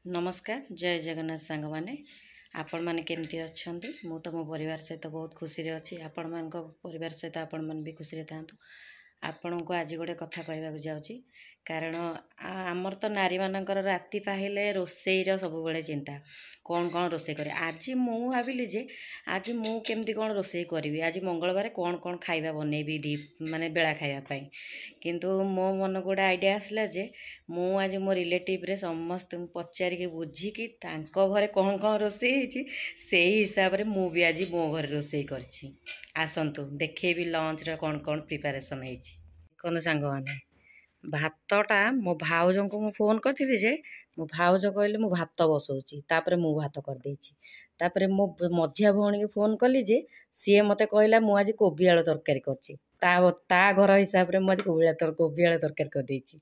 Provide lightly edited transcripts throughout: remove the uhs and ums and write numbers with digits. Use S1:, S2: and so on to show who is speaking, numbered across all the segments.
S1: ନମସ୍କାର, ଜୟ ଜଗନ୍ନାଥ ସାଙ୍ଗମାନେ। ଆପଣମାନେ କେମିତି ଅଛନ୍ତି? ମୁଁ ତ ମୋ ପରିବାର ସହିତ ବହୁତ ଖୁସିରେ ଅଛି। ଆପଣମାନଙ୍କ ପରିବାର ସହିତ ଆପଣମାନେ ବି ଖୁସିରେ ଥାଆନ୍ତୁ। ଆପଣଙ୍କୁ ଆଜି ଗୋଟେ କଥା କହିବାକୁ ଯାଉଛି, କାରଣ ଆମର ତ ନାରୀମାନଙ୍କର ରାତି ପାହିଲେ ରୋଷେଇର ସବୁବେଳେ ଚିନ୍ତା, କ'ଣ କ'ଣ ରୋଷେଇ କରିବି। ଆଜି ମୁଁ ଭାବିଲି ଯେ ଆଜି ମୁଁ କେମିତି କ'ଣ ରୋଷେଇ କରିବି, ଆଜି ମଙ୍ଗଳବାର କ'ଣ କ'ଣ ଖାଇବା ବନେଇବି ଦି ମାନେ ବେଳା ଖାଇବା ପାଇଁ। କିନ୍ତୁ ମୋ ମନକୁ ଗୋଟେ ଆଇଡ଼ିଆ ଆସିଲା ଯେ ମୁଁ ଆଜି ମୋ ରିଲେଟିଭ୍ରେ ସମସ୍ତଙ୍କୁ ପଚାରିକି ବୁଝିକି ତାଙ୍କ ଘରେ କ'ଣ କ'ଣ ରୋଷେଇ ହେଇଛି, ସେଇ ହିସାବରେ ମୁଁ ବି ଆଜି ମୋ ଘରେ ରୋଷେଇ କରିଛି। ଆସନ୍ତୁ ଦେଖେଇବି ଲଞ୍ଚରେ କ'ଣ କ'ଣ ପ୍ରିପାରେସନ୍ ହେଇଛି। ଦେଖନ୍ତୁ ସାଙ୍ଗମାନେ, ଭାତଟା ମୋ ଭାଉଜଙ୍କୁ ମୁଁ ଫୋନ୍ କରିଥିଲି ଯେ ମୋ ଭାଉଜ କହିଲେ ମୁଁ ଭାତ ବସଉଛି, ତାପରେ ମୁଁ ଭାତ କରିଦେଇଛି। ତାପରେ ମୋ ମଝିଆ ଭଉଣୀକି ଫୋନ୍ କଲି ଯେ ସିଏ ମୋତେ କହିଲା ମୁଁ ଆଜି କୋବି ଆଳୁ ତରକାରୀ କରିଛି। ତା ଘର ହିସାବରେ ମୁଁ ଆଜି କୋବି ଆଳୁ ତରକାରୀ କରିଦେଇଛି।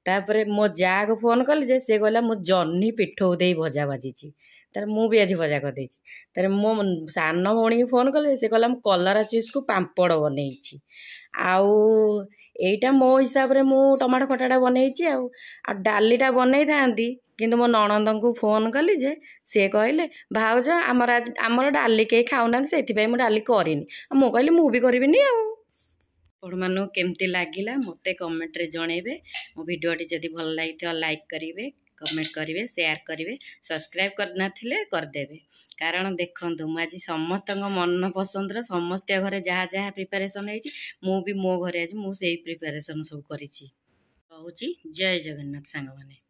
S1: ତାପରେ ମୋ ଯାଆକୁ ଫୋନ୍ କଲି ଯେ ସିଏ କହିଲା ମୁଁ ଜହ୍ନି ପିଠଉ ଦେଇ ଭଜା ଭାଜିଛି, ତାପରେ ମୁଁ ବି ଆଜି ଭଜା କରିଦେଇଛି। ତାପରେ ମୋ ସାନ ଭଉଣୀକି ଫୋନ୍ କଲି, ସେ କହିଲା ମୁଁ କଲରା ଚିପ୍ସକୁ ପାମ୍ପଡ଼ ବନେଇଛି। ଆଉ ଏଇଟା ମୋ ହିସାବରେ ମୁଁ ଟମାଟୋ ଖଟାଟା ବନେଇଛି। ଆଉ ଡାଲିଟା ବନେଇଥାନ୍ତି, କିନ୍ତୁ ମୋ ନଣନ୍ଦଙ୍କୁ ଫୋନ୍ କଲି ଯେ ସିଏ କହିଲେ ଭାଉଜ ଆମର ଆଜି ଆମର ଡାଲି କେହି ଖାଉନାହାନ୍ତି, ସେଥିପାଇଁ ମୁଁ ଡାଲି କରିନି। ଆଉ ମୁଁ କହିଲି ମୁଁ ବି କରିବିନି। ଆଉ ଆପଣମାନଙ୍କୁ କେମିତି ଲାଗିଲା ମୋତେ କମେଣ୍ଟରେ ଜଣେଇବେ। ମୋ ଭିଡ଼ିଓଟି ଯଦି ଭଲ ଲାଗିଥିବ ଲାଇକ୍ କରିବେ, କମେଣ୍ଟ କରିବେ, ସେୟାର କରିବେ, ସବସ୍କ୍ରାଇବ୍ କରିନଥିଲେ କରିଦେବେ। କାରଣ ଦେଖନ୍ତୁ, ମୁଁ ଆଜି ସମସ୍ତଙ୍କ ମନ ପସନ୍ଦର ସମସ୍ତଙ୍କ ଘରେ ଯାହା ଯାହା ପ୍ରିପାରେସନ୍ ହେଇଛି, ମୁଁ ବି ମୋ ଘରେ ଆଜି ମୁଁ ସେଇ ପ୍ରିପାରେସନ୍ ସବୁ କରିଛି। ରହୁଛି, ଜୟ ଜଗନ୍ନାଥ ସାଙ୍ଗମାନେ।